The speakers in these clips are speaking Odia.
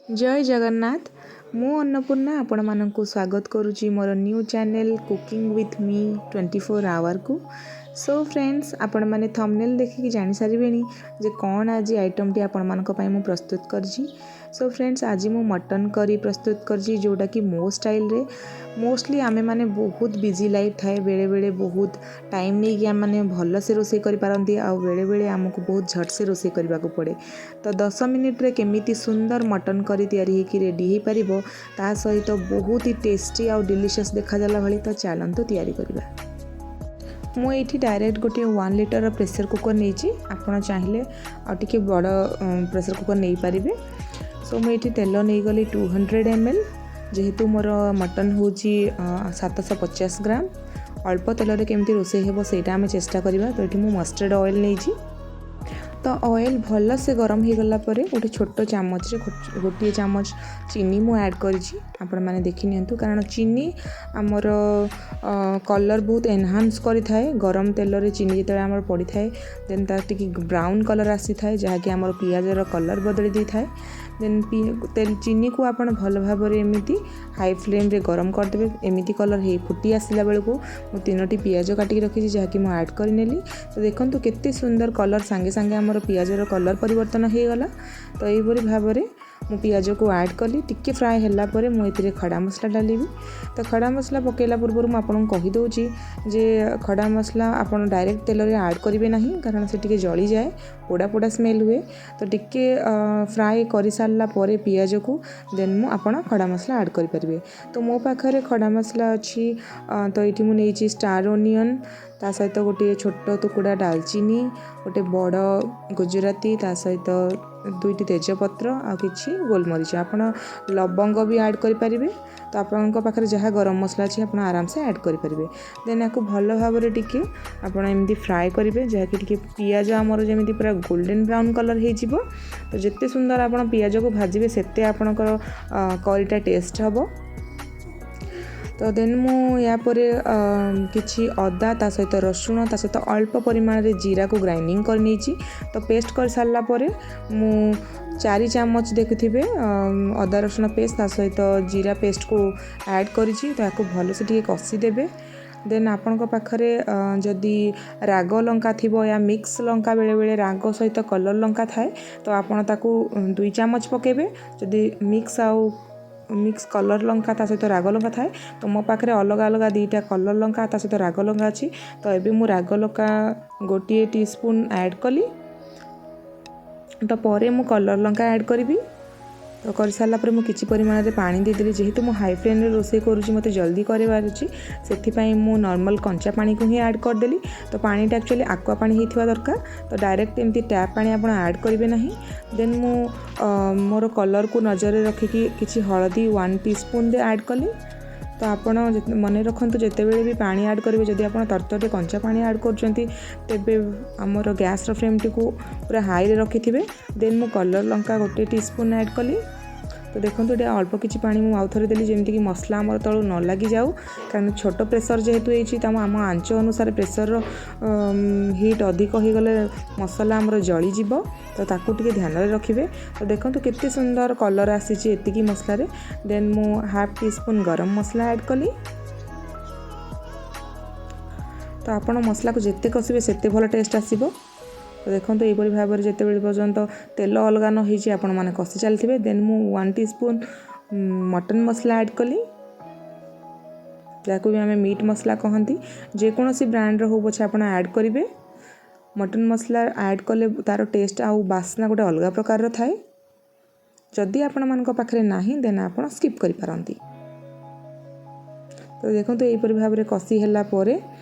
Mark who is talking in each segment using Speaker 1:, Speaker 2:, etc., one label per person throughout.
Speaker 1: ଜୟ ଜଗନ୍ନାଥ। ମୁଁ ଅନ୍ନପୂର୍ଣ୍ଣା ଆପଣମାନଙ୍କୁ ସ୍ୱାଗତ କରୁଛି ମୋର new channel cooking with ମି 24 ଆୱାରକୁ। ସୋ ଫ୍ରେଣ୍ଡସ୍, ଆପଣମାନେ ଥମ୍ବନେଲ୍ ଦେଖିକି ଜାଣିସାରିବେଣି ଯେ କ'ଣ ଆଜି ଆଇଟମ୍ଟି ଆପଣମାନଙ୍କ ପାଇଁ ମୁଁ ପ୍ରସ୍ତୁତ କରିଛି। ସୋ ଫ୍ରେଣ୍ଡସ୍, ଆଜି ମୁଁ ମଟନ୍ କରି ପ୍ରସ୍ତୁତ କରିଛି, ଯେଉଁଟାକି ମୋ ଷ୍ଟାଇଲ୍ରେ। ମୋଷ୍ଟଲି ଆମେମାନେ ବହୁତ ବିଜି ଲାଇଫ୍ ଥାଏ। ବେଳେବେଳେ ବହୁତ ଟାଇମ୍ ନେଇକି ଆମେମାନେ ଭଲସେ ରୋଷେଇ କରିପାରନ୍ତି ଆଉ ବେଳେବେଳେ ଆମକୁ ବହୁତ ଝଟସେ ରୋଷେଇ କରିବାକୁ ପଡ଼େ। ତ 10 ମିନିଟ୍ରେ କେମିତି ସୁନ୍ଦର ମଟନ୍ କରି ତିଆରି ହେଇକି ରେଡ଼ି ହେଇପାରିବ, ତା ସହିତ ବହୁତ ହି ଟେଷ୍ଟି ଆଉ ଡେଲିସିୟସ୍ ଦେଖାଗଲା ଭଳି, ତ ଚାଲନ୍ତୁ ତିଆରି କରିବା। ମୁଁ ଏଇଠି ଡାଇରେକ୍ଟ ଗୋଟିଏ 1 ଲିଟରର ପ୍ରେସର୍ କୁକର୍ ନେଇଛି। ଆପଣ ଚାହିଁଲେ ଆଉ ଟିକେ ବଡ଼ ପ୍ରେସର୍ କୁକର୍ ନେଇପାରିବେ। ସୋ ମୁଁ ଏଇଠି ତେଲ ନେଇଗଲି 200 ml। ଯେହେତୁ ମୋର ମଟନ୍ ହେଉଛି 750 ଗ୍ରାମ, ଅଳ୍ପ ତେଲରେ କେମିତି ରୋଷେଇ ହେବ, ସେଇଟା ଆମେ ଚେଷ୍ଟା କରିବା। ତ ଏଇଠି ମୁଁ ମଷ୍ଟର୍ଡ଼ ଅଏଲ୍ ନେଇଛି। ତ ଅଏଲ୍ ଭଲସେ ଗରମ ହେଇଗଲା ପରେ ଗୋଟେ ଛୋଟ ଚାମଚରେ ଗୋଟିଏ ଚାମଚ ଚିନି ମୁଁ ଆଡ଼୍ କରିଛି। ଆପଣମାନେ ଦେଖିନିଅନ୍ତୁ, କାରଣ ଚିନି ଆମର କଲର୍ ବହୁତ ଏନହାନ୍ସ କରିଥାଏ। ଗରମ ତେଲରେ ଚିନି ଯେତେବେଳେ ଆମର ପଡ଼ିଥାଏ, ଦେନ୍ ତାର ଟିକେ ବ୍ରାଉନ୍ କଲର୍ ଆସିଥାଏ, ଯାହାକି ଆମର ପିଆଜର କଲର୍ ବଦଳି ଦେଇଥାଏ। ଦେନ୍ ଚିନିକୁ ଆପଣ ଭଲ ଭାବରେ ଏମିତି ହାଇ ଫ୍ଲେମ୍ରେ ଗରମ କରିଦେବେ। ଏମିତି କଲର୍ ହେଇ ଫୁଟି ଆସିଲା ବେଳକୁ ମୁଁ ତିନୋଟି ପିଆଜ କାଟିକି ରଖିଛି, ଯାହାକି ମୁଁ ଆଡ଼୍ କରିନେଲି। ତ ଦେଖନ୍ତୁ, କେତେ ସୁନ୍ଦର କଲର୍ ସାଙ୍ଗେ ସାଙ୍ଗେ ଆମର ପିଆଜର କଲର୍ ପରିବର୍ତ୍ତନ ହେଇଗଲା। ତ ଏହିପରି ଭାବରେ ମୁଁ ପିଆଜକୁ ଆଡ଼୍ କଲି। ଟିକେ ଫ୍ରାଏ ହେଲା ପରେ ମୁଁ ଏଥିରେ ଖଡ଼ା ମସଲା ଡାଲିବି। ତ ଖଡ଼ା ମସଲା ପକାଇଲା ପୂର୍ବରୁ ମୁଁ ଆପଣଙ୍କୁ କହିଦେଉଛି ଯେ ଖଡ଼ା ମସଲା ଆପଣ ଡାଇରେକ୍ଟ ତେଲରେ ଆଡ଼୍ କରିବେ ନାହିଁ, କାରଣ ସେ ଟିକେ ଜଳିଯାଏ, ପୋଡ଼ା ପୋଡ଼ା ସ୍ମେଲ୍ ହୁଏ। ତ ଟିକେ ଫ୍ରାଏ କରିସାରିଲା ପରେ ପିଆଜକୁ, ଦେନ୍ ମୁଁ ଆପଣ ଖଡ଼ା ମସଲା ଆଡ଼୍ କରିପାରିବେ। ତ ମୋ ପାଖରେ ଖଡ଼ା ମସଲା ଅଛି। ତ ଏଇଠି ମୁଁ ନେଇଛି ଷ୍ଟାର୍ ଓନିଅନ୍, ତା ସହିତ ଗୋଟିଏ ଛୋଟ ଟୁକୁଡ଼ା ଡାଲଚିନି, ଗୋଟେ ବଡ଼ ଗୁଜୁରାତି, ତା ସହିତ ଦୁଇଟି ତେଜପତ୍ର ଆଉ କିଛି ଗୋଲମରିଚ। ଆପଣ ଲବଙ୍ଗ ବି ଆଡ଼୍ କରିପାରିବେ। ତ ଆପଣଙ୍କ ପାଖରେ ଯାହା ଗରମ ମସଲା ଅଛି, ଆପଣ ଆରାମସେ ଆଡ଼୍ କରିପାରିବେ। ଦେନ୍ ୟାକୁ ଭଲ ଭାବରେ ଟିକେ ଆପଣ ଏମିତି ଫ୍ରାଏ କରିବେ, ଯାହାକି ଟିକେ ପିଆଜ ଆମର ଯେମିତି ପୁରା ଗୋଲ୍ଡେନ୍ ବ୍ରାଉନ୍ କଲର୍ ହେଇଯିବ। ତ ଯେତେ ସୁନ୍ଦର ଆପଣ ପିଆଜକୁ ଭାଜିବେ, ସେତେ ଆପଣଙ୍କର କରିଟା ଟେଷ୍ଟ ହେବ। ତ ଦେନ୍ ମୁଁ ୟା ପରେ କିଛି ଅଦା, ତା ସହିତ ରସୁଣ, ତା ସହିତ ଅଳ୍ପ ପରିମାଣରେ ଜିରାକୁ ଗ୍ରାଇଣ୍ଡିଙ୍ଗ କରିନେଇଛି। ତ ପେଷ୍ଟ କରିସାରିଲା ପରେ ମୁଁ 4 ଚାମଚ, ଦେଖୁଥିବେ, ଅଦା ରସୁଣ ପେଷ୍ଟ ତା ସହିତ ଜିରା ପେଷ୍ଟକୁ ଆଡ଼୍ କରିଛି। ତ ୟାକୁ ଭଲସେ ଟିକେ କଷିଦେବେ। ଦେନ୍ ଆପଣଙ୍କ ପାଖରେ ଯଦି ରାଗ ଲଙ୍କା ଥିବ ୟା ମିକ୍ସ ଲଙ୍କା, ବେଳେବେଳେ ରାଗ ସହିତ କଲର୍ ଲଙ୍କା ଥାଏ, ତ ଆପଣ ତାକୁ 2 ଚାମଚ ପକାଇବେ। ଯଦି ମିକ୍ସ ଆଉ ମିକ୍ସ କଲର୍ ଲଙ୍କା ତା ସହିତ ରାଗ ଲଙ୍କା ଥାଏ। ତ ମୋ ପାଖରେ ଅଲଗା ଅଲଗା ଦୁଇଟା କଲର୍ ଲଙ୍କା, ତା ସହିତ ରାଗ ଲଙ୍କା ଅଛି। ତ ଏବେ ମୁଁ ରାଗ ଲଙ୍କା ଗୋଟିଏ ଟି ସ୍ପୁନ୍ ଆଡ଼୍ କଲି। ତ ପରେ ମୁଁ କଲର୍ ଲଙ୍କା ଆଡ଼୍ କରିବି। ତ କରିସାରିଲା ପରେ ମୁଁ କିଛି ପରିମାଣରେ ପାଣି ଦେଇଦେଲି। ଯେହେତୁ ମୁଁ ହାଇ ଫ୍ଲେମ୍ରେ ରୋଷେଇ କରୁଛି, ମୋତେ ଜଲ୍ଦି କରିବାର ଅଛି, ସେଥିପାଇଁ ମୁଁ ନର୍ମାଲ୍ କଞ୍ଚା ପାଣିକୁ ହିଁ ଆଡ଼୍ କରିଦେଲି। ତ ପାଣିଟା ଆକ୍ଚୁଆଲି ଆକ୍ୱା ପାଣି ହେଇଥିବା ଦରକାର। ତ ଡାଇରେକ୍ଟ ଏମିତି ଟ୍ୟାପ୍ ପାଣି ଆପଣ ଆଡ଼୍ କରିବେ ନାହିଁ। ଦେନ୍ ମୁଁ ମୋର କଲର୍କୁ ନଜରରେ ରଖିକି କିଛି ହଳଦୀ 1 ଟି ସ୍ପୁନ୍ରେ ଆଡ଼୍ କଲି। ତ ଆପଣ ମନେ ରଖନ୍ତୁ, ଯେତେବେଳେ ବି ପାଣି ଆଡ଼୍ କରିବେ, ଯଦି ଆପଣ ତରତରରେ କଞ୍ଚା ପାଣି ଆଡ଼୍ କରୁଛନ୍ତି, ତେବେ ଆମର ଗ୍ୟାସ୍ର ଫ୍ଲେମ୍ଟିକୁ ପୁରା ହାଇରେ ରଖିଥିବେ। ଦେନ୍ ମୁଁ କଲର୍ ଲଙ୍କା ଗୋଟେ ଟି ସ୍ପୁନ୍ ଆଡ଼୍ କଲି। ତ ଦେଖନ୍ତୁ, ଏଇଟା ଅଳ୍ପ କିଛି ପାଣି ମୁଁ ଆଉ ଥରେ ଦେଲି, ଯେମିତିକି ମସଲା ଆମର ତଳୁ ନ ଲାଗିଯାଉ। କାରଣ ଛୋଟ ପ୍ରେସର୍ ଯେହେତୁ ହେଇଛି, ତ ଆମ ଆଞ୍ଚ ଅନୁସାରେ ପ୍ରେସର୍ର ହିଟ୍ ଅଧିକ ହେଇଗଲେ ମସଲା ଆମର ଜଳିଯିବ। ତ ତାକୁ ଟିକେ ଧ୍ୟାନରେ ରଖିବେ। ତ ଦେଖନ୍ତୁ, କେତେ ସୁନ୍ଦର କଲର୍ ଆସିଛି ଏତିକି ମସଲାରେ। ଦେନ୍ ମୁଁ ହାଫ୍ ଟି ସ୍ପୁନ୍ ଗରମ ମସଲା ଆଡ଼୍ କଲି। ତ ଆପଣ ମସଲାକୁ ଯେତେ କଷିବେ, ସେତେ ଭଲ ଟେଷ୍ଟ ଆସିବ। ତ ଦେଖନ୍ତୁ, ଏଇପରି ଭାବରେ ଯେତେବେଳେ ପର୍ଯ୍ୟନ୍ତ ତେଲ ଅଲଗା ନ ହେଇଛି, ଆପଣମାନେ କଷି ଚାଲିଥିବେ। ଦେନ୍ ମୁଁ 1 ଟି ସ୍ପୁନ୍ ମଟନ୍ ମସଲା ଆଡ଼୍ କଲି, ଯାହାକୁ ବି ଆମେ ମିଟ୍ ମସଲା କହନ୍ତି। ଯେକୌଣସି ବ୍ରାଣ୍ଡର ହଉ ପଛେ ଆପଣ ଆଡ଼୍ କରିବେ। ମଟନ୍ ମସଲା ଆଡ଼୍ କଲେ ତା'ର ଟେଷ୍ଟ ଆଉ ବାସ୍ନା ଗୋଟେ ଅଲଗା ପ୍ରକାରର ଥାଏ। ଯଦି ଆପଣମାନଙ୍କ ପାଖରେ ନାହିଁ, ଦେନ୍ ଆପଣ ସ୍କିପ୍ କରିପାରନ୍ତି। ତ ଦେଖନ୍ତୁ, ଏହିପରି ଭାବରେ କଷି ହେଲା ପରେ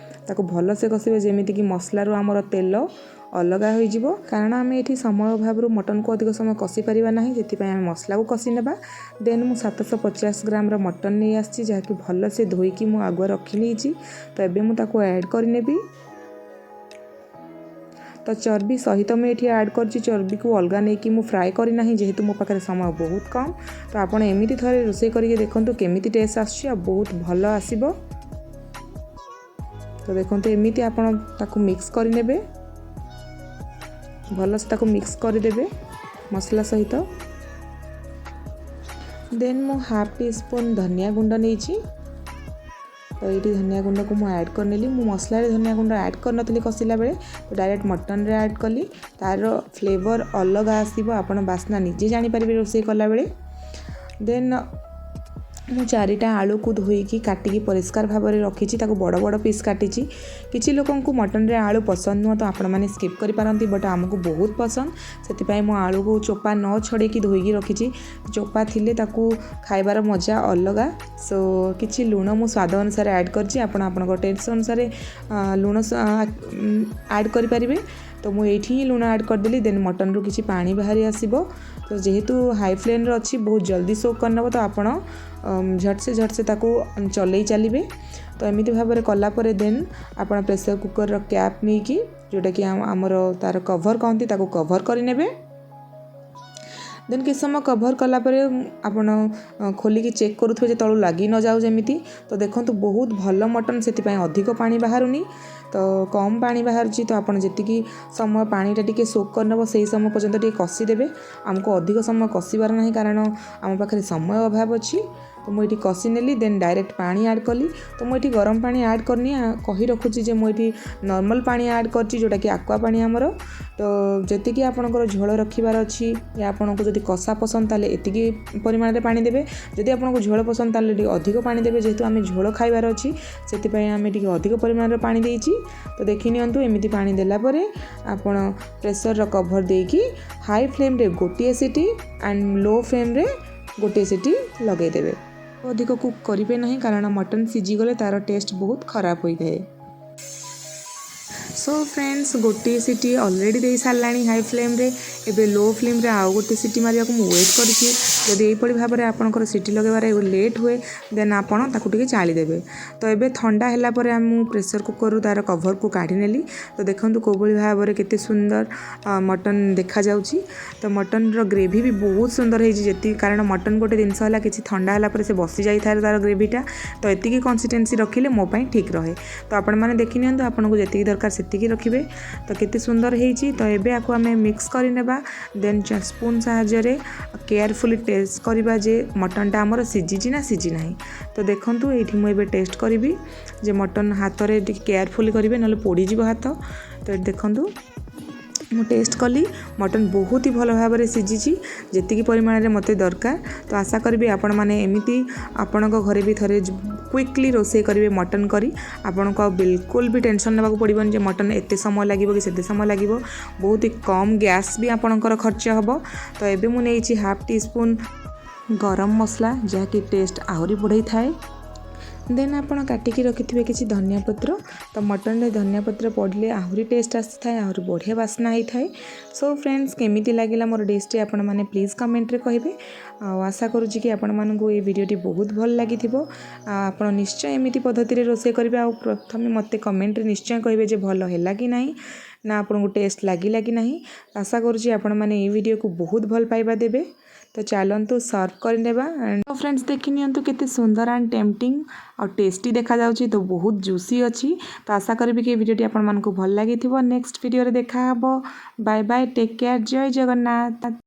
Speaker 1: ତାକୁ ଭଲସେ କଷିବେ, ଯେମିତିକି ମସଲାରୁ ଆମର ତେଲ ଅଲଗା ହୋଇଯିବ। କାରଣ ଆମେ ଏଠି ସମୟ ଅଭାବରୁ ମଟନ୍କୁ ଅଧିକ ସମୟ କଷି ପାରିବା ନାହିଁ, ସେଥିପାଇଁ ଆମେ ମସଲାକୁ କଷି ନେବା। ଦେନ୍ ମୁଁ 750 ଗ୍ରାମର ମଟନ୍ ନେଇ ଆସିଛି, ଯାହାକି ଭଲସେ ଧୋଇକି ମୁଁ ଆଗୁଆ ରଖିନେଇଛି। ତ ଏବେ ମୁଁ ତାକୁ ଆଡ଼୍ କରିନେବି। ତ ଚର୍ବି ସହିତ ମୁଁ ଏଠି ଆଡ଼୍ କରିଛି। ଚର୍ବିକୁ ଅଲଗା ନେଇକି ମୁଁ ଫ୍ରାଏ କରିନାହିଁ, ଯେହେତୁ ମୋ ପାଖରେ ସମୟ ବହୁତ କମ୍। ତ ଆପଣ ଏମିତି ଥରେ ରୋଷେଇ କରିକି ଦେଖନ୍ତୁ କେମିତି ଟେଷ୍ଟ ଆସୁଛି ଆଉ ବହୁତ ଭଲ ଆସିବ। ତ ଦେଖନ୍ତୁ, ଏମିତି ଆପଣ ତାକୁ ମିକ୍ସ କରିନେବେ। ଭଲସେ ତାକୁ ମିକ୍ସ କରିଦେବେ ମସଲା ସହିତ। ଦେନ୍ ମୁଁ ହାଫ୍ ଟି ସ୍ପୁନ୍ ଧନିଆ ଗୁଣ୍ଡ ନେଇଛି। ତ ଏଇଠି ଧନିଆ ଗୁଣ୍ଡକୁ ମୁଁ ଆଡ଼୍ କରିନେଲି। ମୁଁ ମସଲାରେ ଧନିଆ ଗୁଣ୍ଡ ଆଡ଼୍ କରିନଥିଲି କଷିଲା ବେଳେ, ତ ଡାଇରେକ୍ଟ ମଟନ୍ରେ ଆଡ଼୍ କଲି। ତା'ର ଫ୍ଲେଭର୍ ଅଲଗା ଆସିବ, ଆପଣ ବାସ୍ନା ନିଜେ ଜାଣିପାରିବେ ରୋଷେଇ କଲାବେଳେ। ଦେନ୍ ମୁଁ ଚାରିଟା ଆଳୁକୁ ଧୋଇକି, କାଟିକି ପରିଷ୍କାର ଭାବରେ ରଖିଛି। ତାକୁ ବଡ଼ ବଡ଼ ପିସ୍ କାଟିଛି। କିଛି ଲୋକଙ୍କୁ ମଟନ୍ରେ ଆଳୁ ପସନ୍ଦ ନୁହଁ, ତ ଆପଣମାନେ ସ୍କିପ୍ କରିପାରନ୍ତି, ବଟ୍ ଆମକୁ ବହୁତ ପସନ୍ଦ। ସେଥିପାଇଁ ମୁଁ ଆଳୁକୁ ଚୋପା ନ ଛଡ଼େଇକି ଧୋଇକି ରଖିଛି। ଚୋପା ଥିଲେ ତାକୁ ଖାଇବାର ମଜା ଅଲଗା। ସୋ କିଛି ଲୁଣ ମୁଁ ସ୍ୱାଦ ଅନୁସାରେ ଆଡ଼୍ କରିଛି। ଆପଣ ଆପଣଙ୍କ ଟେଷ୍ଟ ଅନୁସାରେ ଲୁଣ ଆଡ଼୍ କରିପାରିବେ। ତ ମୁଁ ଏଇଠି ହିଁ ଲୁଣ ଆଡ଼୍ କରିଦେଲି। ଦେନ୍ ମଟନ୍ରୁ କିଛି ପାଣି ବାହାରି ଆସିବ। ତ ଯେହେତୁ ହାଇ ଫ୍ଲେମ୍ରେ ଅଛି, ବହୁତ ଜଲ୍ଦି ସୋକ୍ କରିନେବ। ତ ଆପଣ ଝଟସେ ଝଟସେ ତାକୁ ଚଲେଇ ଚାଲିବେ। ତ ଏମିତି ଭାବରେ କଲା ପରେ ଦେନ୍ ଆପଣ ପ୍ରେସର୍ କୁକର୍ର କ୍ୟାପ୍ ନେଇକି, ଯେଉଁଟାକି ଆମର ତା'ର କଭର୍ କହନ୍ତି, ତାକୁ କଭର୍ କରିନେବେ। ଦେନ୍ କିଛି ସମୟ କଭର୍ କଲା ପରେ ଆପଣ ଖୋଲିକି ଚେକ୍ କରୁଥିବେ ଯେ ତଳୁ ଲାଗି ନ ଯାଉ ଯେମିତି। ତ ଦେଖନ୍ତୁ, ବହୁତ ଭଲ ମଟନ୍, ସେଥିପାଇଁ ଅଧିକ ପାଣି ବାହାରୁନି, ତ କମ୍ ପାଣି ବାହାରୁଛି। ତ ଆପଣ ଯେତିକି ସମୟ ପାଣିଟା ଟିକେ ସୋକ୍ କରିନେବ, ସେଇ ସମୟ ପର୍ଯ୍ୟନ୍ତ ଟିକେ କଷିଦେବେ। ଆମକୁ ଅଧିକ ସମୟ କଷିବାର ନାହିଁ, କାରଣ ଆମ ପାଖରେ ସମୟ ଅଭାବ ଅଛି। ତ ମୁଁ ଏଇଠି କଷି ନେଲି। ଦେନ୍ ଡାଇରେକ୍ଟ ପାଣି ଆଡ଼୍ କଲି। ତ ମୁଁ ଏଇଠି ଗରମ ପାଣି ଆଡ଼୍ କରିନି। କହି ରଖୁଛି ଯେ ମୁଁ ଏଇଠି ନର୍ମାଲ୍ ପାଣି ଆଡ଼୍ କରିଛି, ଯେଉଁଟାକି ଆକ୍ୱା ପାଣି ଆମର। ତ ଯେତିକି ଆପଣଙ୍କର ଝୋଳ ରଖିବାର ଅଛି ୟା ଆପଣଙ୍କୁ ଯଦି କଷା ପସନ୍ଦ, ତାହେଲେ ଏତିକି ପରିମାଣରେ ପାଣି ଦେବେ। ଯଦି ଆପଣଙ୍କୁ ଝୋଳ ପସନ୍ଦ, ତାହେଲେ ଟିକେ ଅଧିକ ପାଣି ଦେବେ। ଯେହେତୁ ଆମେ ଝୋଳ ଖାଇବାର ଅଛି, ସେଥିପାଇଁ ଆମେ ଟିକେ ଅଧିକ ପରିମାଣର ପାଣି ଦେଇଛି। ତ ଦେଖିନିଅନ୍ତୁ, ଏମିତି ପାଣି ଦେଲା ପରେ ଆପଣ ପ୍ରେସରର କଭର୍ ଦେଇକି ହାଇ ଫ୍ଲେମ୍ରେ ଗୋଟିଏ ସିଟି ଆଣ୍ଡ ଲୋ ଫ୍ଲେମ୍ରେ ଗୋଟିଏ ସିଟି ଲଗାଇଦେବେ। ଅଧିକ କୁକ୍ କରିବେ ନାହିଁ, କାରଣ ମଟନ୍ ସିଝିଗଲେ ତା'ର ଟେଷ୍ଟ ବହୁତ ଖରାପ ହୋଇଥାଏ। ସୋ ଫ୍ରେଣ୍ଡସ୍, ଗୋଟିଏ ସିଟି ଅଲରେଡ଼ି ଦେଇ ସାରିଲାଣି ହାଇ ଫ୍ଲେମ୍ରେ। ଏବେ ଲୋ ଫ୍ଲେମ୍ରେ ଆଉ ଗୋଟେ ସିଟି ମାରିବାକୁ ମୁଁ ୱେଟ୍ କରିଛି। ଯଦି ଏଇଭଳି ଭାବରେ ଆପଣଙ୍କର ସିଟି ଲଗାଇବାରେ ଲେଟ୍ ହୁଏ, ଦେନ୍ ଆପଣ ତାକୁ ଟିକେ ଚାଳିଦେବେ। ତ ଏବେ ଥଣ୍ଡା ହେଲା ପରେ ମୁଁ ପ୍ରେସର୍ କୁକର୍ରୁ ତା'ର କଭର୍କୁ କାଢ଼ି ନେଲି। ତ ଦେଖନ୍ତୁ, କେଉଁଭଳି ଭାବରେ କେତେ ସୁନ୍ଦର ମଟନ୍ ଦେଖାଯାଉଛି। ତ ମଟନ୍ର ଗ୍ରେଭି ବି ବହୁତ ସୁନ୍ଦର ହେଇଛି ଯେତିକି, କାରଣ ମଟନ୍ ଗୋଟେ ଜିନିଷ ହେଲା, କିଛି ଥଣ୍ଡା ହେଲା ପରେ ସେ ବସି ଯାଇଥାଏ ତା'ର ଗ୍ରେଭିଟା। ତ ଏତିକି କନସିଷ୍ଟେନ୍ସି ରଖିଲେ ମୋ ପାଇଁ ଠିକ୍ ରହେ। ତ ଆପଣମାନେ ଦେଖିନିଅନ୍ତୁ, ଆପଣଙ୍କୁ ଯେତିକି ଦରକାର ସେତିକି ରଖିବେ। ତ କେତେ ସୁନ୍ଦର ହେଇଛି। ତ ଏବେ ଆକୁ ଆମେ ମିକ୍ସ କରିନେବା। ଦେନ୍ ସ୍ପୁନ୍ ସାହାଯ୍ୟରେ କେୟାରଫୁଲି ଟେଷ୍ଟ କରିବା ଯେ ମଟନ୍ଟା ଆମର ସିଝିଛି ନା ସିଝି ନାହିଁ। ତ ଦେଖନ୍ତୁ, ଏଇଠି ମୁଁ ଏବେ ଟେଷ୍ଟ କରିବି ଯେ ମଟନ୍। ହାତରେ ଟିକେ କେୟାରଫୁଲି କରିବେ, ନହେଲେ ପୋଡ଼ିଯିବ ହାତ। ତ ଏଠି ଦେଖନ୍ତୁ, ମୁଁ ଟେଷ୍ଟ କଲି, ମଟନ୍ ବହୁତ ହି ଭଲ ଭାବରେ ସିଝିଛି, ଯେତିକି ପରିମାଣରେ ମୋତେ ଦରକାର। ତ ଆଶା କରିବି ଆପଣମାନେ ଏମିତି ଆପଣଙ୍କ ଘରେ ବି ଥରେ କ୍ୱିକଲି ରୋଷେଇ କରିବେ ମଟନ୍ କରି। ଆପଣଙ୍କୁ ଆଉ ବିଲକୁଲ ବି ଟେନସନ୍ ନେବାକୁ ପଡ଼ିବନି ଯେ ମଟନ୍ ଏତେ ସମୟ ଲାଗିବ କି ସେତେ ସମୟ ଲାଗିବ। ବହୁତ ହି କମ୍ ଗ୍ୟାସ୍ ବି ଆପଣଙ୍କର ଖର୍ଚ୍ଚ ହେବ। ତ ଏବେ ମୁଁ ନେଇଛି ହାଫ୍ ଟି ସ୍ପୁନ୍ ଗରମ ମସଲା, ଯାହାକି ଟେଷ୍ଟ ଆହୁରି ବଢ଼େଇଥାଏ। ଦେନ୍ ଆପଣ କାଟିକି ରଖିଥିବେ କିଛି ଧନିଆ ପତ୍ର। ତ ମଟନରେ ଧନିଆ ପତ୍ର ପଡ଼ିଲେ ଆହୁରି ଟେଷ୍ଟ ଆସିଥାଏ, ଆହୁରି ବଢ଼ିଆ ବାସ୍ନା ହେଇଥାଏ। ସୋ ଫ୍ରେଣ୍ଡସ୍, କେମିତି ଲାଗିଲା ମୋର ଡିଶ୍ଟି, ଆପଣମାନେ ପ୍ଲିଜ୍ କମେଣ୍ଟରେ କହିବେ। ଆଉ ଆଶା କରୁଛି କି ଆପଣମାନଙ୍କୁ ଏଇ ଭିଡ଼ିଓଟି ବହୁତ ଭଲ ଲାଗିଥିବ। ଆଉ ଆପଣ ନିଶ୍ଚୟ ଏମିତି ପଦ୍ଧତିରେ ରୋଷେଇ କରିବେ ଆଉ ପ୍ରଥମେ ମୋତେ କମେଣ୍ଟରେ ନିଶ୍ଚୟ କହିବେ ଯେ ଭଲ ହେଲା କି ନାହିଁ ନା ଆପଣଙ୍କୁ ଟେଷ୍ଟ ଲାଗିଲା କି ନାହିଁ। ଆଶା କରୁଛି ଆପଣମାନେ ଏଇ ଭିଡ଼ିଓକୁ ବହୁତ ଭଲ ପାଇବା ଦେବେ। ତ ଚାଲନ୍ତୁ ସର୍ଭ କରିନେବା। ଆଣ୍ଡ ଫ୍ରେଣ୍ଡସ୍, ଦେଖି ନିଅନ୍ତୁ, କେତେ ସୁନ୍ଦର ଆଣ୍ଡ ଟେମ୍ପଟିଂ ଆଉ ଟେଷ୍ଟି ଦେଖାଯାଉଛି। ତ ବହୁତ ଜୁସି ଅଛି। ତ ଆଶା କରିବି କି ଏ ଭିଡ଼ିଓଟି ଆପଣମାନଙ୍କୁ ଭଲ ଲାଗିଥିବ। ନେକ୍ସଟ ଭିଡ଼ିଓରେ ଦେଖା ହେବ। ବାଏ ବାଏ, ଟେକ୍ କେୟାର, ଜୟ ଜଗନ୍ନାଥ।